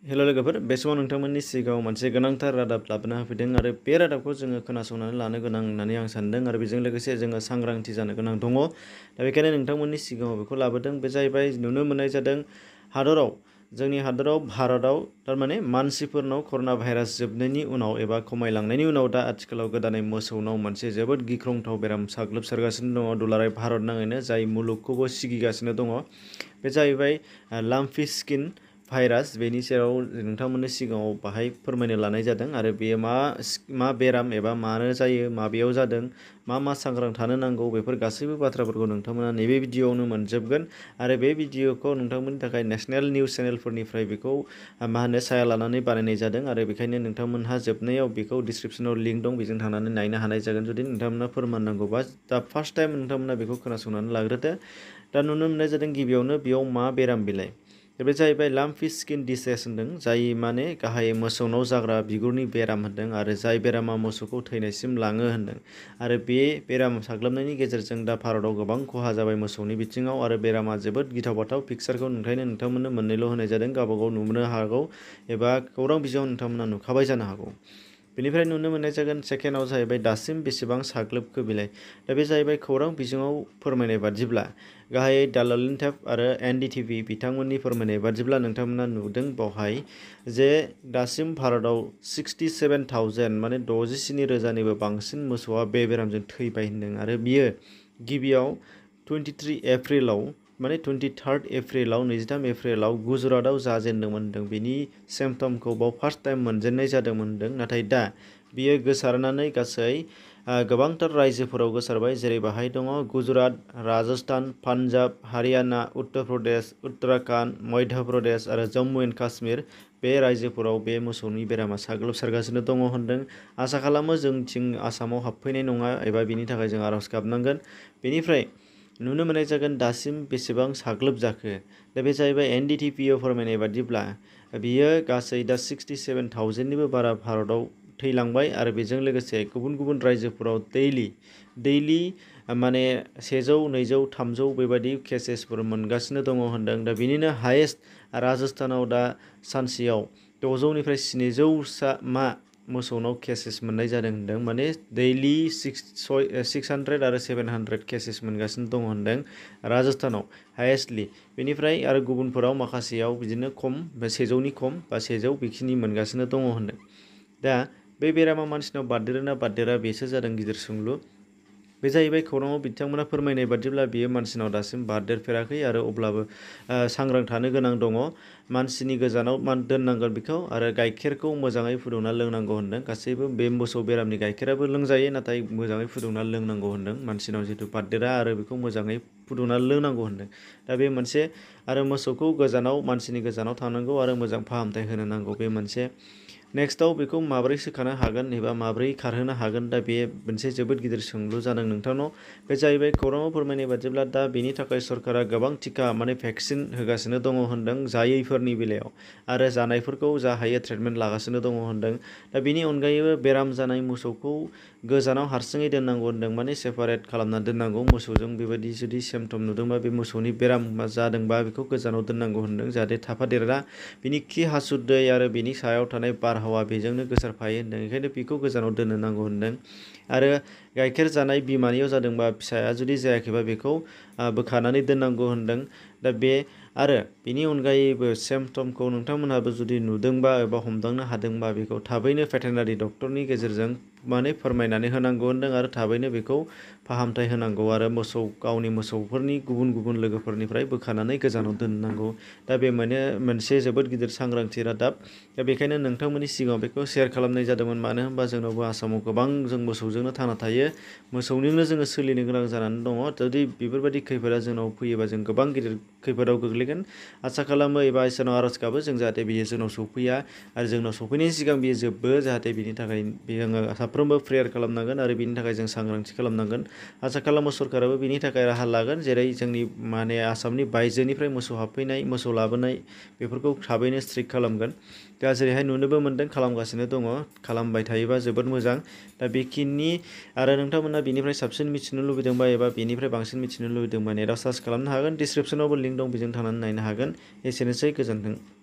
Hello लोगोफोर बे समाव नोंथांमोननि सिगाङाव मोनसे गोनांथार रादाब लाबोना होफैदों आरो बे रादाबखौ जोङो खोनासंनानै लानो गोनां होननानै आं सानदों आरो बेजों लोगोसे जोङो सांग्रांथि जानो गोनां दङ। दा बेखायनो नोंथांमोननि सिगाङाव बेखौ लाबोदों। बे जाहैबाय नुनो मोननाय जादों हादराव जोंनि हादराव भारतआव थारमाने मानसिफोरनाव कर'ना भाइरास जोबनायनि उनाव एबा खमायलांनायनि उनाव दा आथिखालाव गोदानै मोसौनाव मोनसे जोबोद गिख्रंथाव बेराम साग्लोबसारगासिनो दङ दुलाराय भारत नाङैनो जाय मुलुगखौबो सिगिगासिनो दङ। बे जाहैबाय लाम्पि स्किन भाइरास। बेनि सायाव नोंथांमोननि सिगाङाव बाहाय फोरमायनो लानाय जादों आरो बेयो मा बेराम एबा मानो जायो, माबेयाव जादों, मा सांग्रां थानो नांगौ, बेफोर गासैबो बाथ्राफोरखौ नोंथांमोना नैबे भिडिअआवनो मोनजोबगोन आरो बे भिडिअखौ नोंथांमोननि थाखाय नेशनेल निउस चेनेलफोरनिफ्राय बेखौ साया लानानै बानायनाय जादों आरो बेखायनो नोंथांमोनहा जोबनायाव बेखौ डिसक्रिपसनाव लिंक दं, बेजों थांनानै नायनो हानाय जागोन जुदि नोंथांमोना फोरमान नांगौबा। दा फार्स्ट टाइम नोंथांमोना बेखौ खोनासंनानै लाग्रोदो। दा नुनो मोननाय जादों गिबियावनो बेयाव मा बेराम बिलाइ, बे जाहैबाय लाम्पि स्किन डिसेस होनदों, जाय माने गाहायै मोसौनाव जाग्रा बिगुरनि बेराम होनदों आरो जाय बेरामा मोसौखौ थैनायसिम लाङो होनदों आरो बे बेराम साग्लोबनायनि गेजेरजों दा भारताव गोबां खहा जाबाय मोसौनि बिथिङाव आरो बेरामा जोबोद गिथाव बाथाव। पिक्सारखौ ओंखायनो नोंथांमोननो मोननैल' होनाय जादों, गावबागाव नुनो हागौ एबा खौरां बिजोङाव नोंथांमोना नुखाबाय जानो हागौ। बेनिफ्राय नुनो मोननाय जागोन सेकेन्डआव जाहैबाय दासिम बेसेबां साग्लोबखो बिलाइ। दा बे जाहैबाय खौरां बिजोङाव फोरमायनाय बादिब्ला गाहायै दालालिन टेप आरो NDTV बिथांमोननि फोरमायनाय बादिब्ला नोंथांमोना नुदों बावहाय जे दासिम भारताव 67,000 माने 67,000निबो बांसिन मोसौआ बे बेरामजों थैबाय होनदों आरो बियो गिबियाव 23 एप्रिलाव माने 23 एप्रिलाव 23 एप्रिलाव गुजरातआव जाजेनदोंमोन होनदों। बिनि सिम्पटमखौ बाव फार्स्ट टाइम मोनजेननाय जादोंमोन होनदों, नाथाय दा बियो गोसारनानै गासै गोबांथार रायजोफोराव गोसारबाय, जेरै बाहाय दङ गुजरात, राजस्थान, पान्जाब, हारियाना, उत्तर प्रदेश, उत्तराखन्ड, मध्य प्रदेश आरो जम्मु एन्ड काश्मीर बे रायजोफोराव बे मोसौनि बेरामा साग्लोबसारगासिनो दङ होनदों। आसा खालामो जोंथिं आसामाव हाबफैनाय नङा एबा बिनि थाखाय जों आर'ज गाबनांगोन। बेनिफ्राय नुनो मोननाय जागोन दासिम बेसेबां साग्लोबजाखो। दा बे जाहैबाय NDTVआव फोरमायनाय बादिब्ला बियो गासै दा 67,000निबो बारा भारताव थैलांबाय आरो बेजों लोगोसे गुबुन गुबुन रायजोफोराव दैलि माने 100, 200, 300 बेबायदि केसेसफोर मोनगासिनो दङ होनदों। दा बिनिनो हायेस्ट राजस्थानाव दा सानसेयाव 600निफ्राय 700 मोसौनाव केसेस मोननाय जादों होनदों, माने दैलि 600 आरो 700 केसेस मोनगासिनो दङ होनदों राजस्थानाव हायेस्टलि। बेनिफ्राय आरो गुबुनफोराव माखासेयाव बिदिनो खम, 100नि खम बा 100 बेखिनि मोनगासिनो दङ होनदों। दा बे बेरामा मानसिनाव बारदेरोना बारदेरा बेसो जादों गिदिर सोंलु। बे जाहैबाय खौराङाव बिथांमोना फोरमायनाय बादिब्ला बियो मानसिनाव दासिम बारदेरफेराखै आरो अब्लाबो सांग्रां थानो गोनां दङ। मानसिनि गोजानाव दोननांगोन बेखौ आरो गाइखेरखौ मोजाङै फुदुंना लोंनांगौ होनदों। गासैबो बे मोसौ बेरामनि गाइखेराबो लोंजायो, नाथाय मोजाङै फुदुंना लोंनांगौ होनदों। मानसिनाव जिहेतु बारदेरा आरो बेखौ मोजाङै फुदुंना लोंनांगौ होनदों। दा बे मोनसे आरो मोसौखौ मानसिनि गोजानाव थानांगौ आरो मोजां फाहामथाय होनो नांगौ, बे मोनसे। नेक्स्टआव बेखौ माबोरै सोखानो हागोन एबा माबोरै खारहोनो हागोन, दा बे मोनसे जोबोद गिदिर सोंलु जादों नोंथांनाव। बे जाहैबाय खौराङाव फोरमायनाय बादिब्ला दा बेनि थाखाय सरकारा गोबां टिका माने भेक्सिन होगासिनो दङ होनदों जायैफोरनि बेलायाव आरो जानायफोरखौ जा हायो ट्रिटमेन्ट लागासिनो दङ होनदों। दा बेनि अनगायैबो बेराम जानाय मोसौखौ गोजानाव हारसिङै दोननांगौ होनदों, माने सेपारेट खालामना दोननांगौ। मोसौजों बेबायदि जुदि सिम्पटम नुदोंबा बे मोसौनि बेराम जादोंबा बेखौ गोजानाव दोननांगौ होनदों, जाहाथे थाफादेरा बिनि खि हासुदै आरो बिनि सायाव थानाय बारहावा बेजोंनो गोसारफायो होनदों। ओंखायनो बेखौ गोजानाव दोननो नांगौ होनदों आरो गाइखेर जानाय बिमानियाव जादोंबा फिसाया जुदि जायाखैबा बेखौ बोखानानै दोननांगौ होनदों। दा बे आरो बेनि अनगायैबो सिम्पटमखौ नोंथांमोनहाबो जुदि नुदोंबा एबा हमदांनो हादोंबा बेखौ थाबैनो भेटेनारि डक्टरनि गेजेरजों माने फोरमायनानै होनांगौ होनदों आरो थाबैनो बेखौ फाहामथाय होनांगौ आरो गावनि मोसौफोरनि गुबुन लोगोफोरनिफ्राय बोखानानै गोजानाव दोननांगौ। दा बे मोनसे जोबोद गिदिर सांग्रांथि रादाब। दा बेखायनो नोंथांमोननि सिगाङाव बेखौ शेयार खालामनाय जादोंमोन, मानो होनबा जोंनावबो आसामाव गोबां जों मोसौजोंनो थांना थायो, मोसौजोंनो जोङो सोलिनो गोनां जानानै दङ। जुदि बेफोरबायदि खैफोदा जोंनाव फैयोबा जों गोबां गिदिर खैफोदाव गोग्लैगोन। आसा खालामो एबा इसोरनाव आर'ज गाबो जों जाहाथे बियो जोंनाव सफैया आरो जोंनाव सफैनायनि सिगां बियो जोबो, जाहाथे बिनि थाखाय जोङो साफ्रोमबो प्रेयार खालामनांगोन आरो बिनि थाखाय जों सांग्रांथि खालामनांगोन। आसा खालामो सरकाराबो बिनि थाखाय राहा लागोन, जेरै जोंनि माने आसामनि बायजोनिफ्राय मोसौ हाबफैनाय, मोसौ लाबोनाय बेफोरखौ थाबैनो स्ट्रिक्ट खालामगोन। दा जेरैहाय नुनोबो मोन्दों खालामगासिनो दङ, खालामबाय थायोबा जोबोद मोजां। दा बेखिनि आरो नोंथांमोना बेनिफ्राय साबसिन मिथिनो लुबैदोंबा एबा बेनिफ्राय बांसिन मिथिनो लुबैदोंबा नेटआव सार्च खालामनो हागोन, डिसक्रिपसनावबो लिंक दं, बेजों थांनानै नायनो हागोन। एसेनोसै, गोजोन्थों।